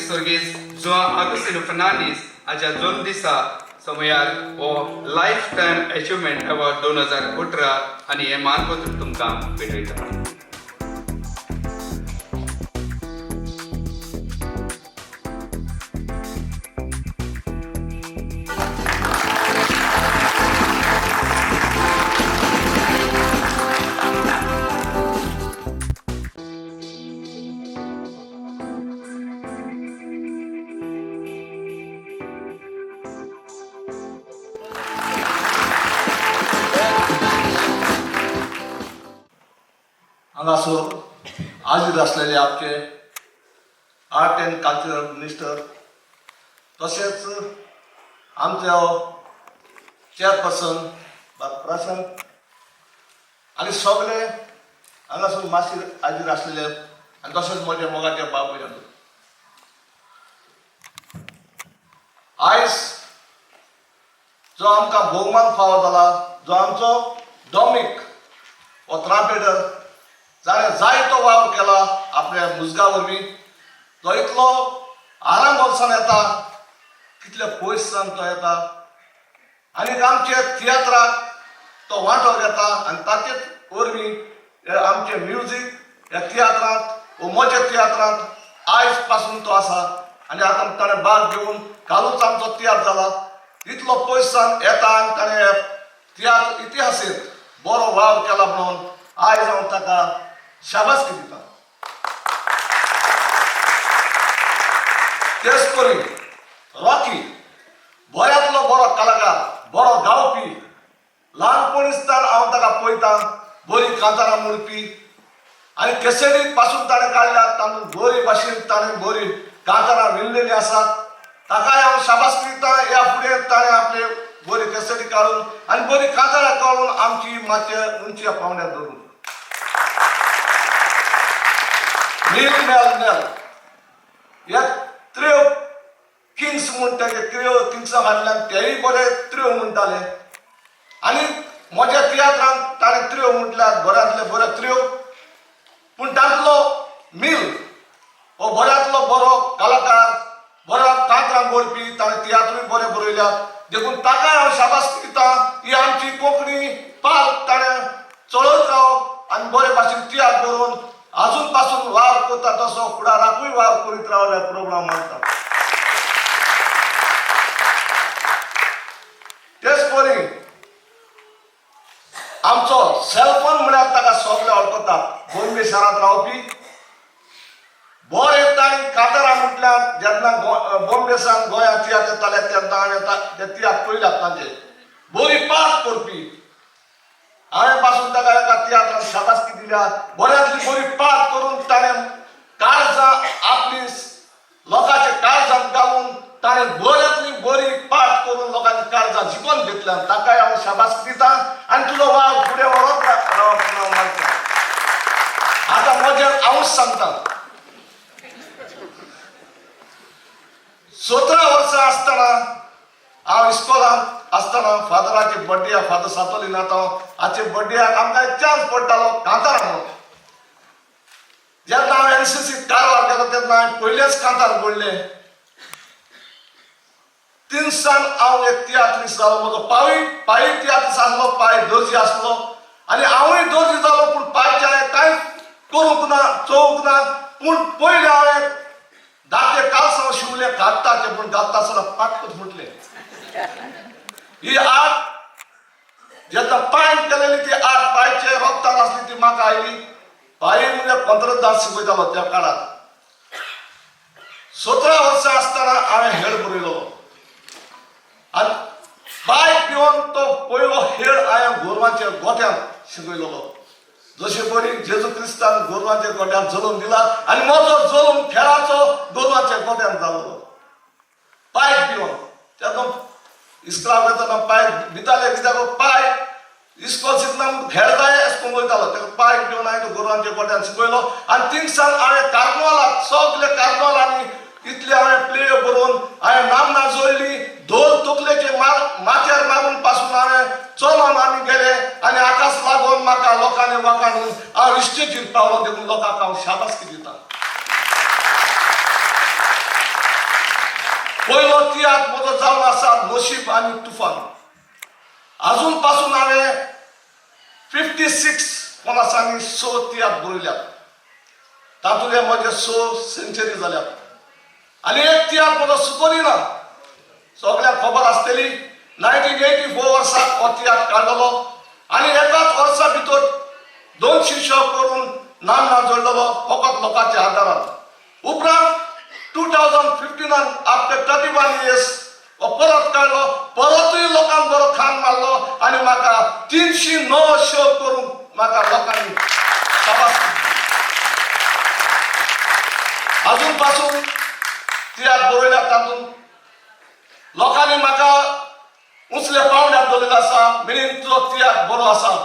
स्वर्गीस जुआं आगुस्तिनो फर्नांडीस हाच्या जल्मदिसा समयार हो लायफ टायम अचिव्हमेंट अवॉर्ड 2018 आनी हें मानपत्र तुमकां भेटयता. हांगासर हाजीर आसलेले आमचे आर्ट एंड कल्चरल मिनिस्टर, तशेंच आमचे चेअरपर्सन प्रशांत आनी सगळे हांगासर मातशे हाजीर आसलेले आनी तशेंच म्हजे मोगाचे बाबूय. आयज जो आमकां भोवमान फावो जाला, जो आमचो डॉमीक हो ट्रांपेटर, जाणें जायतो वावर केला आपल्या मुजगा वरवीं, तो इतलो आराम वर्सान येता, कितले पयस सावन तो येता आनी आमच्या तियात्राक तो वांटो घेता आनी ताचेच वरवीं हे आमचें म्युजीक ह्या तियात्रांत वो म्हज्या तियात्रांत आयज पासून तो आसा आनी आतां ताणें भाग घेवन कालूच आमचो तियात्र जाला. इतलो पयस सावन येता आनी ताणें तियात्र इतिहासीत बरो वावर केला म्हणून आयज हांव ताका शाबासकी दिता. तेच परी रॉकी बऱ्यांतलो बरो कलाकार, बरो गावपी. ल्हानपणीसान हांव ताका पळयतां, बरी कांतारां म्हणपी आनी केसरी पासून ताणें काडल्यात, तातूंत बरी भाशेन ताणें बरी कांतारां विणलेलीं आसात. ताकाय हांव शाबासकी दिता. ह्या फुडें ताणें आपले बरी केसरी काडून आनी बरी कांतारां काडून आमची मातशे उंच्या पावंड्यार धरून. नील मेल मेल ह्या त्रियो किंग्स म्हूण तेजे त्रियो किंग्सा फाटल्यान तेय बरे त्रियो म्हणटाले आनी म्हज्या तियात्रांत ताणें त्रियो म्हटल्यार बऱ्यांतले बरे त्रियो. पूण तांतलो मील हो बऱ्यांतलो बरो कलाकार, बरो कांतरां बरोवपी, ताणें तियात्रूय बरे बरयल्यात, देखून ताकाय हांव शाबासकी दिता. ही आमची कोंकणी पाल ताणें चडत राव आनी बरे भाशेन तियात्र बरोवन आजून पासून वावर करता तसो फुडाराकूय वावर करीत रावल्यार प्रोग्राम मानता. तेच परी आमचो सेलफोन म्हळ्यार ताका सगळे वळखतात. बोंबे शारांत रावपी बरे तांणी कांतारां म्हटल्यार जेन्ना बोंबे सावन गोंयांत तियात्र येताले तेन्ना हांवें ते तियात्र पळयल्यात तांचे, बरी पाठ करपी. हांवें पासून ताका एका तियात्रान शाबासकी दिल्या. बऱ्यांतली बरी पाठ करून ताणें काळजां आपली लोकांच्या काळजांत घालून ताणें बऱ्यांतली बरी पाठ करून लोकांची काळजां जिखून घेतल्या. ताकाय हांव शाबासकी दिता आनी तुजो वावर फुडें व्हरत रावप हांव मागता. आतां म्हजेर हांवूच सांगता, 17 वर्सां आसतना हांव इस्कोलांत आसतना फादराचे बड्डेक, फादर सातोली नातो हाचे बड्डेक आमकां एक चान्स पडटालो कांतारां म्हणून. जेन्ना हांव एनसीसी कारवार गेलो तेन्ना हांवें पयलेच कांतार पडलें. तिनसान हांव एक तियात्रीस जालो. म्हजो पावय पांय तियात्रीस आसलो, पांय दर्जी आसलो आनी हांवूय दर्जी जालो, पूण पांयचें हांवें कांयच करूंक ना, चोवंक ना. पूण पयलें हांवें दाते कालसांव शिवलें घालताचें, पूण घालता आसतना पाटकूच फुटलें. ही आर्ट जेन्ना पांयन केलेली ती आर्ट पांयचे रोगतान आसली ती म्हाका आयली. पांय म्हणजे पंत्रदास शिकयतालो त्या काळार. 17 वर्सां आसतना हांवें हेळ बरयलो आनी बायक पिवन तो पयलो हेळ हांवें गोरवांच्या गोठ्यांत शिकयलेलो. जशे परी जेजू क्रिस्तान गोरवांच्या गोठ्यांत जल्म दिला आनी म्हजो जल्म खेळाचो गोरवांच्या गोठ्यांत जालो. पायक पिवन तेन्ना इस्कोलाक वतना पांय भिताले, कित्याक पांय इस्कोल शिकना खेळ जाय अशें करून वयतालो. ताका पांय पिवन हांवें तो गोरवांच्या गोठ्यांत शिकयलो आनी थिंगसान हांवें कार्नवालाक सगळे कार्नवालांनी इतले हांवें प्ले बरोवन हांवें नामना जोडली. धोल तकलेचे माथ्यार मारून पासून हांवें चलोन आमी गेले आनी आकाश लागून म्हाका लोकांनी वाखाणून हांव इश्टेचीर पावलो. देखून लोकांक हांव शाबासकी दिता. पयलो तियात्र म्हजो जावन आसा नशीब आनी तुफान. आजून पासून हांवें 56 कोणासांनी 6 तियात्र बरयल्यात. तातूंतले म्हजे 6 सेंचुरी जाल्यात आनी एक तियात्र म्हजो सुकोनी ना. सगळ्यांक खबर आसतली 1984 वर्साक हो तियात्र काडलेलो आनी एकाच वर्सा भितर 200 शो करून नामना जोडलेलो फकत लोकांच्या आदारान. उपरांत 2015 आफ्टर 31 इयर्स हो परत काडलो, परतूय लोकांक बरो खान मारलो आनी म्हाका 309 शो करून म्हाका लोकांनी शाबास दिली. अजून पासून तियात्र बरयल्या तातूंत लोकांनी म्हाका उंचल्या पावंड्यार दवरिल्लो आसा. मिनीन तुजो तियात्र बरो आसा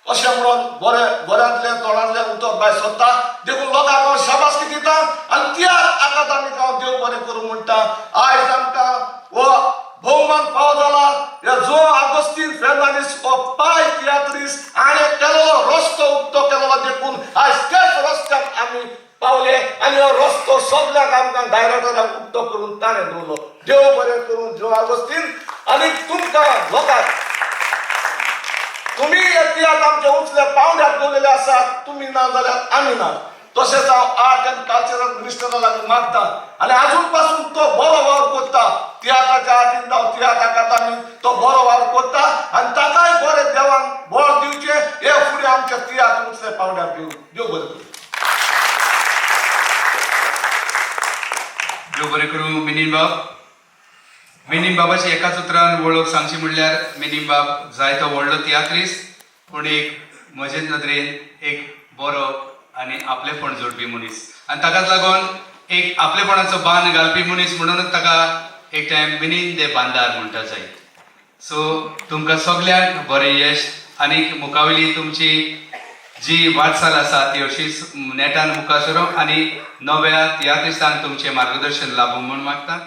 अशें म्हणून बरें बऱ्यांतलें तोंडांतलें उतर भायर सोदता. देखून लोकांक हांव शाबासकी दिता आनी तियात्र अकादमीक हांव देव बरें करूं म्हणटा. आयज आमकां हो भोवमान फावो जाला. ह्या जुआंव आगोस्तीन फेर्नांडीस हो पाय तियात्रीस हाणें केल्लो रस्तो उक्तो केल्लो, देखून आयज त्याच रस्त्यार आमी पावले आनी हो रस्तो सगल्यांक आमकां डायरेक्टराक उक्तो करून ताणें दवरलो. देव बरें करूं जुआंव आगोस्तीन आनी तुमकां लोकांक. तुमी हे तियात्र आमच्या उंचल्या पावंड्यार दवरलेले आसात. तुमी ना जाल्यार आमी ना. तशेंच हांव आर्ट एंड कल्चरल मिनिस्टरा लागीं मागता आनी आजून पासून तो बरो वावर करता. तियात्राच्या हातीन जावं तियात्र अकादमीन तो बरो वावर करता आनी ताकाय बरें देवान बळ दिवचें हे फुडें आमच्या तियात्र उंचल्या पावंड्यार घेवन. देव बरें करूं. देव बरें करूं मिनीन बाब. मिनीन बाबाची एकाच उतरान वळख सांगची म्हणल्यार मिनीन बाब जायतो व्हडलो तियात्रीस, पूण एक म्हजे नदरेन एक बरो आनी आपलेपण जोडपी मनीस आनी ताकाच लागून एक आपलेपणाचो बांद घालपी मनीस म्हणूनच ताका एक टायम मिनीन दे बांदार म्हणटा जायत. सो तुमकां सगल्यांक बरें यश आनी मुखावयली तुमची जी वाटचाल आसा ती अशीच नेटान मुखार सरूंक आनी नव्या तियात्रिस्तांक तुमचें मार्गदर्शन लाभूं म्हूण मागता.